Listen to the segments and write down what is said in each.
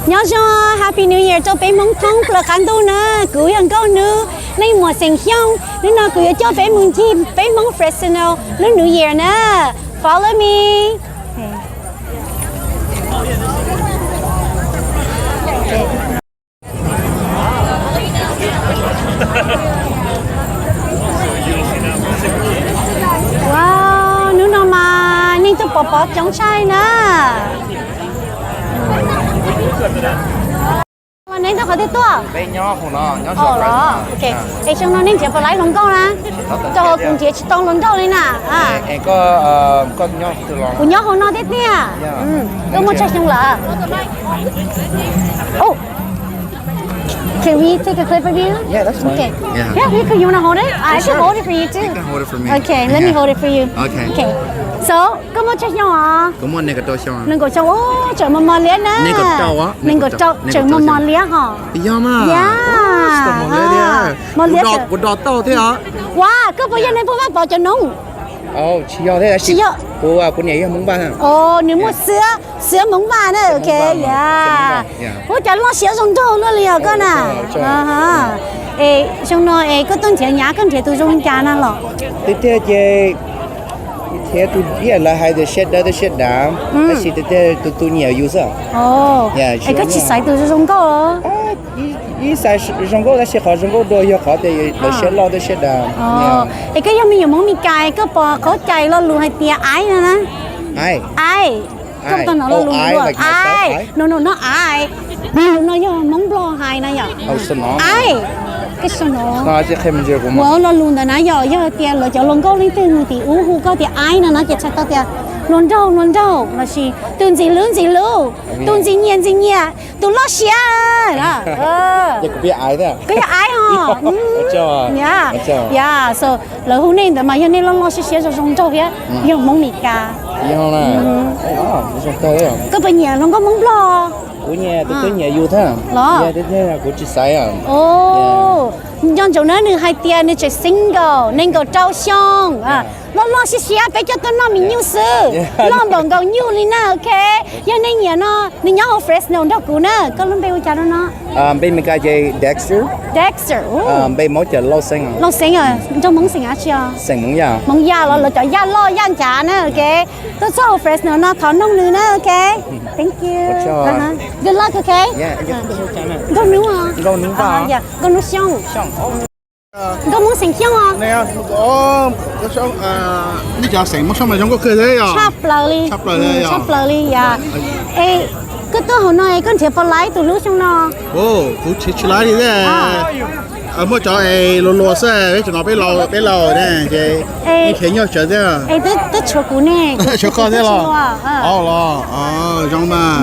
Nyob zoo, Happy New Year rau peb Hmoob thoob plaws qab ntuj na. Kuv yog Nkauj Hnub, leej muam xeem Xyooj. Hnub no kuv yuav coj peb mus ncig peb Hmoob Fresno lub New Year na. Follow me. Wow, hnub no mas neeg tuaj pov pob coob tshaj na. Neb nyob qhov twg tuaj? Los, ok. Es xyoo no nej nrhiav puas laib hluas nkauj na? Rau qhov kuv nrhiav tsis tau hluas nkauj li na. Kuv nyob hauv no tiag tiag. Koj muaj tsawg xyoo lawm? Oh, can we take a clip of you? Yeah, that's fine. Okay. Yeah. Yeah, you can, you wanna hold it? I can hold it for you too. You can hold it for me. Okay, let me hold it for you. Okay. Okay. So, koj muaj tsawg xyoo os? Nees nkaum xyoo, ub, tseem mos mos liab na. Nees nkaum rau, tseem mos mos liab hos. Yog mas. Yog. Mos liab. Kuv do tau thiab os. Ua, koj puas yog neeg Phu Vaj Pov cov noob? Tsis yog thiab, tsis yog. Kuv, kuv niam yog Hmoob Vaj. Nws muaj xwab, xwab Hmoob Vaj na, ok, yog. Ua cas loj siab zoo nraug luaj li os koj na. Es xyoo no es koj tuaj nrhiav nyab, koj nrhiav tus zoo li cas na los? Tiag tiag ces nrhiav tus, lawv hais tias siab dawb thiab siab dav, tab sis tiag tiag tus, tus nyiam yus xwb. Es koj tsis xaiv tus zoo nkauj? Ib xaiv zoo nkauj tab sis qhov zoo nkauj dua yog qhov tias lawv siab loj thiab siab dav. Es koj yog me nyuam Hmoob Mes Kas, koj puas paub cai lo lus hais tias aib no na? Aib. Koj puas tau hnov lo lus no? Aib, no no no, aib. Lo lus no yog Hmoob Nplog hais na yom. Aib. Ua lo lus ntawd na yom, yog tias lawv cov hluas nkauj leej twg mus tim ub hu koj tias aib no no ces txhais tau tias hluas nraug, hluas nraug lossis tus ntxim hlub, ntxim hlub, tus ntxim nyiam, ntxim nyiam, tus loj siab. Koj yog aib os. Yeah, so lawv hu nej ntawd mas yog nej loj loj siab siab zoo zoo nraug thiab yog Hmoob Mes Kas. Koj puas nyiam hluas nkauj Hmoob Nplog? Kuv nyiam, tus twg nyiam yus thiab los? Kuv tsis xaiv. Nco ntsoov na, nws hais tias nws tseem single, nees nkaum rau xyoo, loj loj siab siab, peb coj tuaj noj me nyuj xwb, loj npaum nkaus nyuj li na, ok. Yog nej nyiam no, nws nyob hauv Fresno nrog kuv na. Koj lub npe ua cas no? Npe Mes Kas ces Dexter. Dexter. Npe Hmoob ces Lauj Xeeb. Lauj Xeeb, nrog Hmoob xeem dab tsi os? Xeem Hmoob Yaj. Hmoob Yaj los lawv cov Yaj loj Yaj ncav na, ok. Tuaj txog hauv Fresno no thov noog nws na, ok. Thank you. Good luck, ok. Nkauj Hnub, Nkauj Hnub Xyooj. Nkauj Hmoob xeem Xyooj os. Nej cov xeem Hmoob Xyooj mas zoo nkauj kawg thiab yom. Tshaj plaws li, tshaj plaws li yom. Es koj tuaj hauv no es koj nrhiav puas laib tus hlub xyoo no? Kuv nrhiav tsis laib li thiab. Muaj cov es luag luag xwb, peb tseem no peb laus, peb laus ne ces nrhiav nyuaj tsawv thiab. Es twb tshuav kuv ne. Tshuav koj thiab los? Los, zoo mas.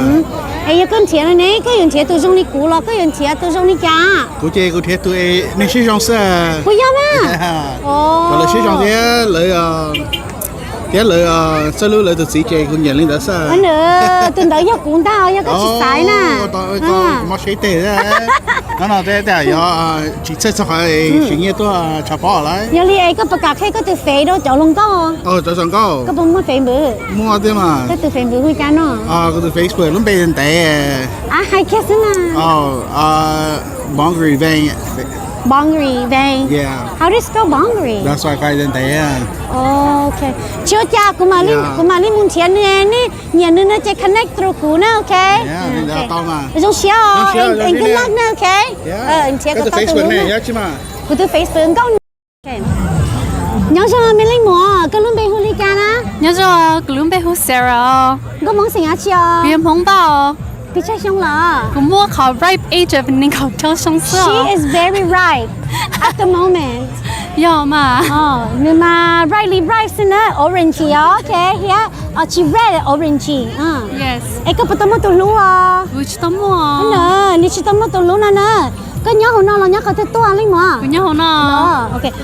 Es yog koj nrhiav no ne, koj yuav nrhiav tus zoo li kuv los koj yuav nrhiav tus zoo li cas? Kuv ces kuv nrhiav tus es neeg siab zoo xwb. Puas yog mas? Kom lawv siab zoo thiab lawv, thiab lawv txawj hlub lawv tus txiv ces kuv nyiam li ntawd xwb. Tus ntawd yog kuv ntag, yog koj tsis xaiv na. Mob siab teg thiab. No no, yog tsis txhawj txog qhov tsis nyiaj tuaj tshav pob lawm. Yog li es koj puas kam qhia koj tus Face rau cov hluas nkauj? Cov hluas nkauj, koj puas muaj Facebook? Muaj thiab mas. Koj tus Facebook hu cas no? Kuv tus Facebook lub npe ntev. Hais kiag xwb na. Bongri Veng. Bongri Veng. Yeah. How do you spell Bongri? That's why I ntev. Ok. Tsis ua cas, kuv mam li, kuv mam li mus nrhiav nws, nej nyiam nws no ces connect through kuv na, ok? Zoo siab os, and good luck na, ok? Nrhiav kom tau tus hlub na. Kuv tus Facebook Nkauj. Nyob zoo me leej muam, koj lub npe hu li cas na? Nyob zoo, kuv lub npe hu Sarah os. Nkauj Hmoob xeem dab tsi os? Kuv yog Hmoob Vaj os. Koj tsawg xyoo lawm? Kuv muaj qhov ripe age of nees nkaum rau xyoo xwb. She is very ripe at the moment. Yog mas. Nws mas ripe li ripe xwb na, orange os, ok, thiab tsis red, orange. Es koj puas tau muaj tus hlub os? Kuv tsis tau muaj. Nws tsis tau muaj tus hlub no na. Koj nyob hauv no los nyob qhov twg tuaj leej muam? Kuv nyob hauv no.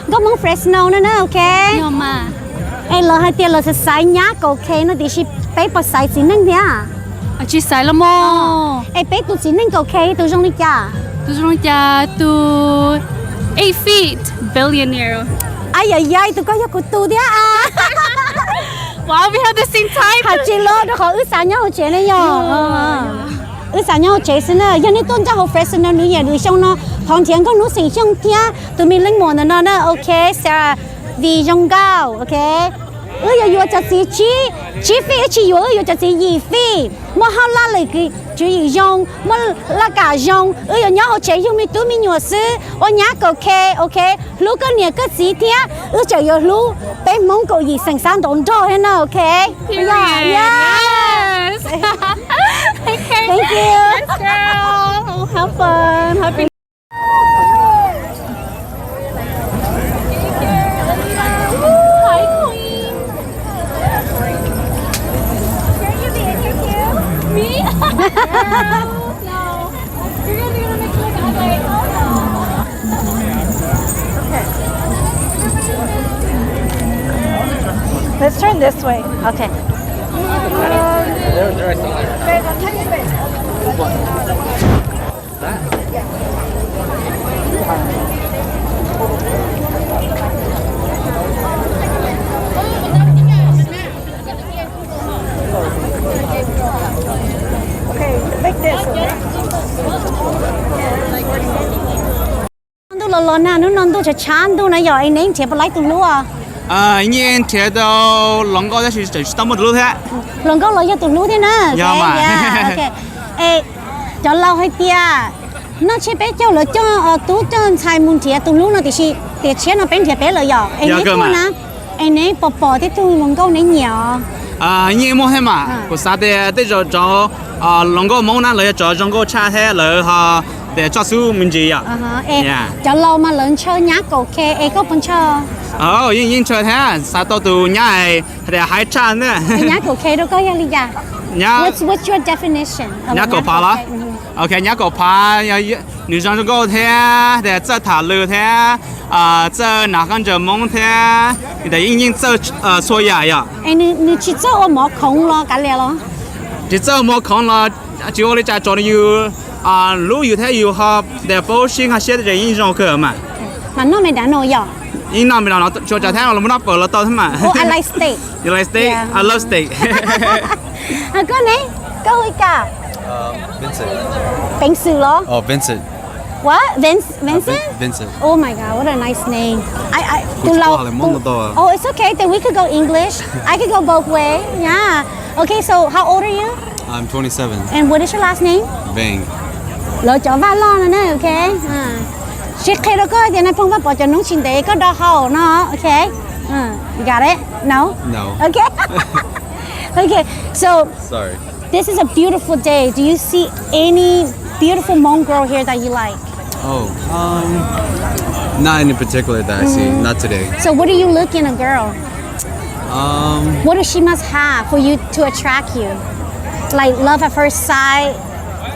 Nkauj Hmoob Fresno no na, ok. Es lawv hais tias lawv xav xaiv nyab kaum K no tiam sis peb puas xaiv txiv neej thiab? Tsis xaiv los mas. Es peb tus txiv neej kaum K tus zoo li cas? Tus zoo li cas? Tus eight feet billionaire. Ay yam yam, tus koj yog kuv tus thiab. Wow, we have the same type. Hais tsis los rau qhov wb xav nyob hauv tsev ne yog. Wb xav nyob hauv tsev xwb na, yog nej tuaj nrog hauv Fresno New Year lwm xyoo no, thov nrhiav nkauj hnub xeem Xyooj thiab tus me leej muam ntawm no na, ok, Sarah, vim zoo nkauj, ok. Wb yuav yuav cov txiv tsib, tsib fij, wb tsis yuav, wb yuav cov txiv yim fij, muaj hauj laj lwm tswv yim zoo, muaj laj kam zoo, wb yuav nyob hauv tsev yug me tub me nyuam xwb, ua nyab kaum K, ok, hlub koj niam koj txiv thiab wb tseem yuav hlub peb Hmoob kaum yim xeem xab nraud nrog thiab na, ok. Period. Yes. Thank you. Yes, girl. Have fun. Happy Hi, Queen. Me? No. You're gonna, you're gonna make me look ugly. Oh, no. Let's turn this way. Okay. Noj ntuj los los nag, hnub no ntuj tshav tshav ntuj no yog es neb nrhiav puas laib tus hlub os? Yeej nrhiav tau hluas nkauj tab sis tseem tsis tau muaj tus hlub thiab. Hluas nkauj los yog tus hlub thiab na. Yog mas. Es cov laus hais tias noj tshiab peb caug lawv coj tub coj ntxhais mus nrhiav tus hlub no tiam sis tiam tshiab no peb nrhiav peb lawm yom, es neb tuaj na, es neb pom pom tej tug hluas nkauj neb nyiam os? Yeej muaj thiab mas, kuv xav tias tej zaum cov hluas nkauj Hmoob na lawv yog cov zoo nkauj tshaj thiab lawv ho tias tso xub me ntsis yom. Cov laus mas lawv ntshaw nyab kaum K, es koj puas ntshaw? Yeej, yeej ntshaw thiab, xav tau tus nyab hais tias haib tshaj na. Nyab kaum K rau koj yog li cas? What's, what's your definition of a nyab kaum K? Nyab kaum phav los? Ok, nyab kaum phav, nws zoo zoo nkauj thiab, tias txawj tham lus thiab, txawj hnav khaub ncaws Hmoob thiab, tias yeej, yeej txawj txhua yam yom. Es nws tsis txawj ua mov khoov los kav liam los? Tsis txawj ua mov khoov los tsis ua li cas, tsuas yus hlub yus thiab yus ho tias paub sib nkag siab tej ces yeej zoo kawg mas. Mas noj me dav no yom? Yeej noj me dav no tsuas cas thiab los muaj noj pawg los tau thiab mas. Oh, I like steak. You like steak? Yeah. I love steak. Koj ne? Koj hu li cas? Peev Xwm los? What? Vince? Vincent? Oh my God, what a nice name. I, I, tus laus, oh, it's okay, then we could go English. I could go both way. Yeah. Okay, so how old are you? I'm twenty-seven. And what is your last name? Vang. Lawv cov Vaj loj no na, ok. Sib qhia rau koj tias Nais Phoo Vaj Pov cov noob tsis ntev koj do haus no, ok. Got it? No? No. Ok. Ok, so this is a beautiful day. Do you see any beautiful Hmong girl here that you like? Oh, um, not any particular that I see. Not today. So what do you look in a girl? Um, what does she must have for you to attract you? Like love at first sight,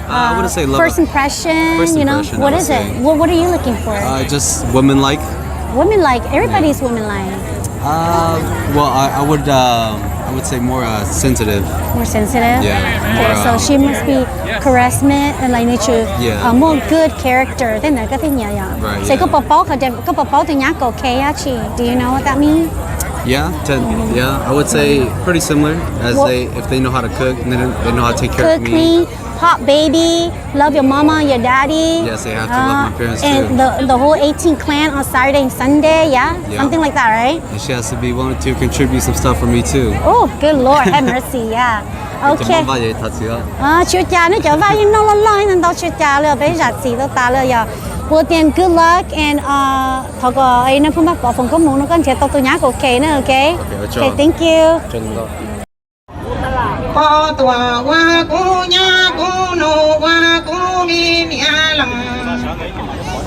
uh, I wouldn't say love first at impression, first you know? Impression, what I would is it? Say. What, what are you looking for? Uh, just women-like. Women-like. Everybody's women-like. Uh, well, I, I would, um, I would say more, uh, sensitive. More sensitive? Yeah. Okay, more, so, um, she must be charisma and like nws tsum, yeah, uh, more good character. Tej ntawd koj thiaj nyiam yom? Right, so yeah. Koj puas paub, koj puas paub tus nyab kaum K dab tsi? Do you know what that means? Yeah, ten, yeah, I would say pretty similar as they, if they know how to cook, and then they know how to take care of me. Cook, clean, pop baby, love your mama, your daddy. Yes, they have to love my parents too. And the, the whole eighteen clan on Saturday and Sunday, yeah? Yeah. Something like that, right? And she has to be willing to contribute some stuff for me too. Oh, good Lord, have mercy, yeah. Ok. Tsis ua cas, nej cov Vaj yeej noj loj loj ntau ntau, tsis ua cas li, peb zam txim tau tas li yom. Ua tias good luck and, uh, thov kom Nais Phoo Vaj Pov foom koob hmoov no koj nrhiav tau tus nyab kaum K na, ok? Ok, thank you. Pov tuam ua kuv nyab kuv nus ua kuv li niam leej.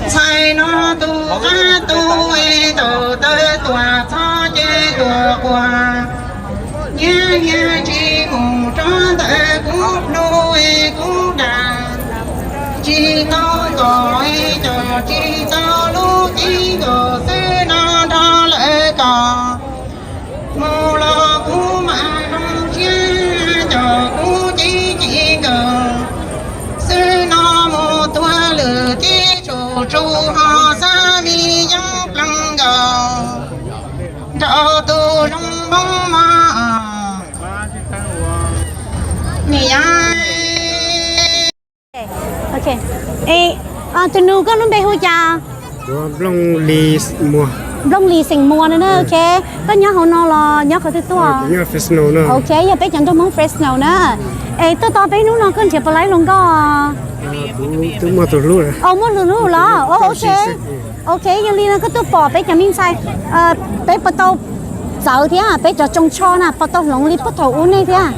Ntxhais no tus qab tus es tau tawv tuam txhob ces tuam quas. Nyias nyias tsis mus rau ntawm kuv plhu es kuv dag. Tsis tau kom es cov tsis tau lub cev nkaus xwb no nrog lawv kom. Mus los kuv mam zoo siab cov kuv cev ces nkaus xwb no mus tuag lwm teb tsuj tsuj ho xab me yeeb plees nkaus nrog tus zoo Hmoob mog. Niam. Es, tus nus koj lub npe hu cas? Nplooj Lis xeem Muas no na, ok. Koj nyob hauv no los nyob qhov twg tuaj? Ok, yog peb cov nraug Hmoob Fresno na. Es tuaj tau peb hnub no koj nrhiav puas laib hluas nkauj? Muaj tus hlub los? Ok, yog li no koj tuaj pom peb cov me ntxhais, peb puas tau txawv thiab peb cov tsoos tsho na puas tau hloov li puag thaum ub nej thiab?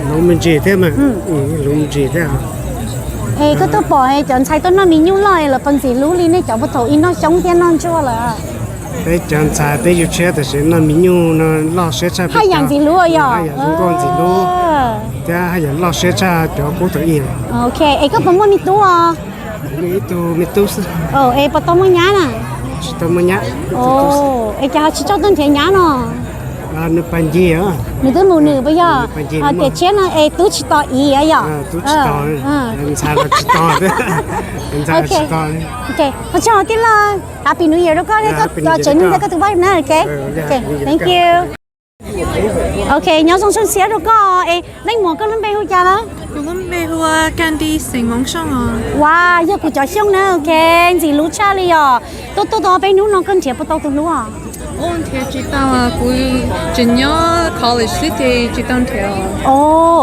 Hloov me ntsis thiab mas, hloov me ntsis thiab. Es koj tuaj pom cov ntxhais tuaj noj me nyuj loj lawv puas ntxim hlub li nej cov puag thaum ub noj xyoob thiab noj ntsuag lawm? Peb cov ntxhais peb yug tshiab tam sim noj me nyuj no loj siab tshaj, haj yam ntxim hlub yog, haj yam zoo nkauj ntxim hlub thiab haj yam loj siab tshaj cov qub thaum ub. Ok, es koj puas muaj me tub os? Muaj ib tug me tub xwb. Es puas tau muaj nyab na? Tsis tau muaj nyab. Es cas ho tsis coj tuaj nrhiav nyab no? Nws pais ncig. Nws twb mus nws puas yog? Tiam tshiab no es tub tsis tos iv yom? Tub tsis tos, ntxhais los tsis tos. Ntxhais tsis tos. Ok, ua tsaug tij laug, Happy New Year rau koj thiab koj tsev neeg thiab koj tus poj na, ok. Thank you. Ok, nyob zoo xyoo tshiab rau koj es leej muam koj lub npe hu cas lawm? Kuv lub npe hu ua Candy xeem Hmoob Xyooj. Ua, yog kuv cov Xyooj na, ok, ntxim hlub tshaj li yom. Tuaj tuaj tau peb hnub no koj nrhiav puas tau tus hlub os? Nrhiav tsis tau, kuv tseem nyob college xwb ces tsis tau nrhiav.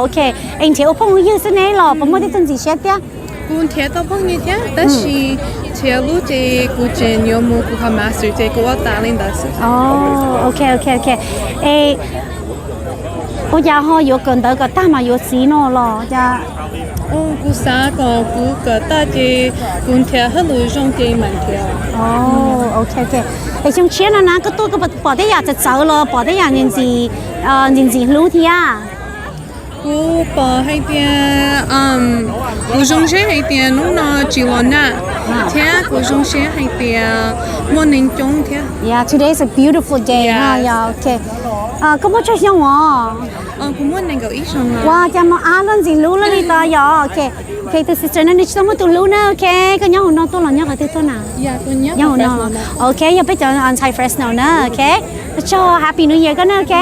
Ok, es nrhiav ua phooj ywg xwb ne los puas muaj tej tug ntxim siab thiab? Kuv nrhiav tau phooj ywg thiab tab sis nrhiav lub ces kuv tseem yuav mus kuv qhov master ces kuv ua tas li ntawd xwb. Ok, ok, ok. Es ua cas ho yuav kawm ntawv kom tag mas yuav txiv no los cas? Kuv xav kom kuv kawm tag ces kuv nrhiav hauj lwm zoo ces mam nrhiav. Ok, ok. Es xyoo tshiab no na koj tuaj koj pom tej yam txawv txawv los pom tej yam ntxim ntxim hlub thiab? Kuv pom hais tias kuv zoo siab hais tias hnub no tsis los nag thiab kuv zoo siab hais tias muaj neeg coob thiab. Yeah, today is a beautiful day. Koj muaj tsawg xyoo os? Ua cas mos ab luaj ntxim hlub luaj li ko yom. Ok, tus sister no nws tsis tau muaj tus hlub na, ok. Koj nyob hauv no tuaj los nyob qhov twg tuaj na? Nyob hauv no. Ok, yog peb cov ntxhais Fresno na, ok. Tsaug, Happy New Year koj na, ok.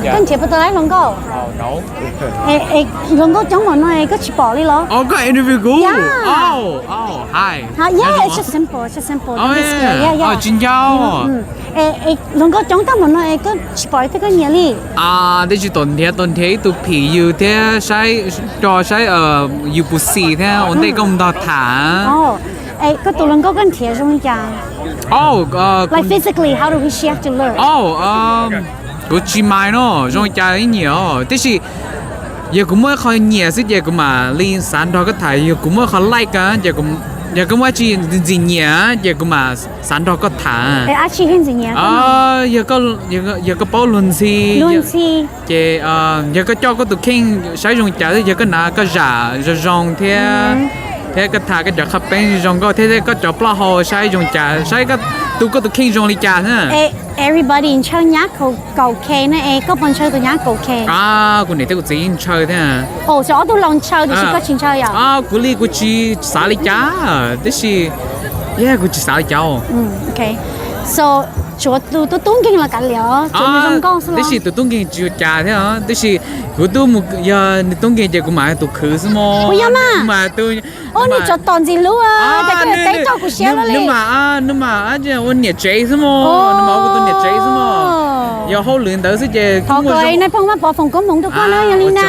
Koj nrhiav puas tau hluas nkauj? Hluas nkauj coob npaum no es koj tsis pom li los? Koj interview kuv? Tsis nco. Hluas nkauj coob tag npaum no es koj tsis pom ib tug koj nyiam li? Twb tsis tau nrhiav, tau nrhiav ib tug phim yus thiab saib, coj saib yus puas xis thiab ua ntej koj mus nrog tham. Koj tus hluas nkauj koj nrhiav zoo li cas? Like physically, how does she have to look? Kuv tsis mind no zoo li cas ib nyiam os, tiam sis yog kuv muaj ib qho nyiam xwb ces kuv mam li xav nrog koj tham, yog kuv muaj ib qho like, yog koj muaj dab tsi ntxim nyiam ces kuv mam xav nrog koj tham. Yog koj paub luag ntxhi ces yog koj coj koj tus kheej saib zoo cas, yog koj hnav koj zam zoo zoo thiab, thiab koj tham koj cov qhov peeb zoo nkauj thiab, thiab koj cov plaub hau saib zoo cas, saib koj tu koj tus kheej zoo li cas na. Everybody ntshaw nyab kaum K na es koj puas ntshaw tus nyab kaum K? Kuv niam thiab kuv txiv yeej ntshaw thiab. Ob tug laus ntshaw tiam sis koj tsis ntshaw yom? Kuv li kuv tsis xav li cas, tiam sis, yog kuv tsis xav li cas. So, tshuav tus tub tub nkeeg los kav liam, tshuav nws zoo nkauj xwb los? Tiam sis tus tub nkeeg tsis ua cas thiab, tiam sis kuv twb mus yog nws tub nkeeg ces kuv mam tus khwv xwb mog. Kuv yog mas. Ua nws tsov tom ntxim hlub, ces koj yuav teb raug kuv siab li. Nws mas, nws mas ua niam tsev xwb mog, nws mas ua kuv tus niam tsev xwb mog. Yog hauj lwm ntawd xwb ces thov kom nais phoo mas pov foom koob hmoov rau koj na, yog li na.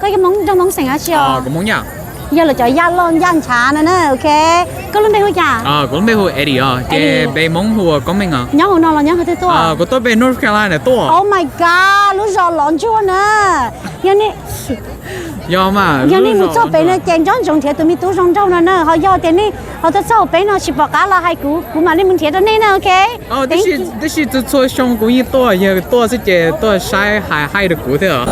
Koj yog Hmoob, nrog Hmoob xeem dab tsi os? Yog lawv cov yaj loj yaj ntshav no na, ok. Koj lub npe hu cas? Kuv lub npe hu Eddie os, ces npe Hmoob hu ua Koob Meej os. Nyob hauv no los nyob qhov twg tuaj? Kuv tuaj pem North Carolina tuaj. Oh my God, lub zos lov ntsuag na. Yog nej, yog nej mus txog pem no ces nco ntsoov nrhiav tus me tub zoo nraug no na, ho yog tias nej ho tuaj txog pem no tsis pom qab los hais kuv, kuv mam li mus nrhiav rau nej na, ok. Tab sis txhua txhua xyoo kuv yeej tuaj, yog tuaj xwb ces tuaj saib hais haij rau kuv thiab os.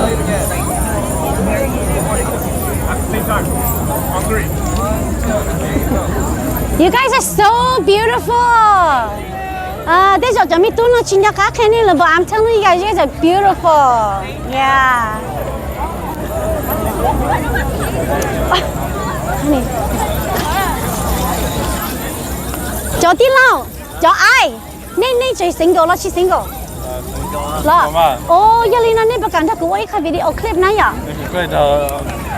You guys are so beautiful. Tej zaum cov me tub no tsis nco qab qhia nej lawm, but I'm telling you guys, you guys are beautiful. Yeah. Cov tij laug, cov ai, nej nej tseem single los tsis single? Los. Os, yog li no nej puas kam nrog kuv ua ib qho video clip na yom?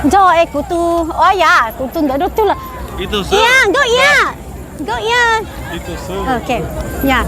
Nrog es kuv tus, o yam kuv tus ntawd rau twg lawm? Iab, nkauj iab, nkauj iab. Ok, yam.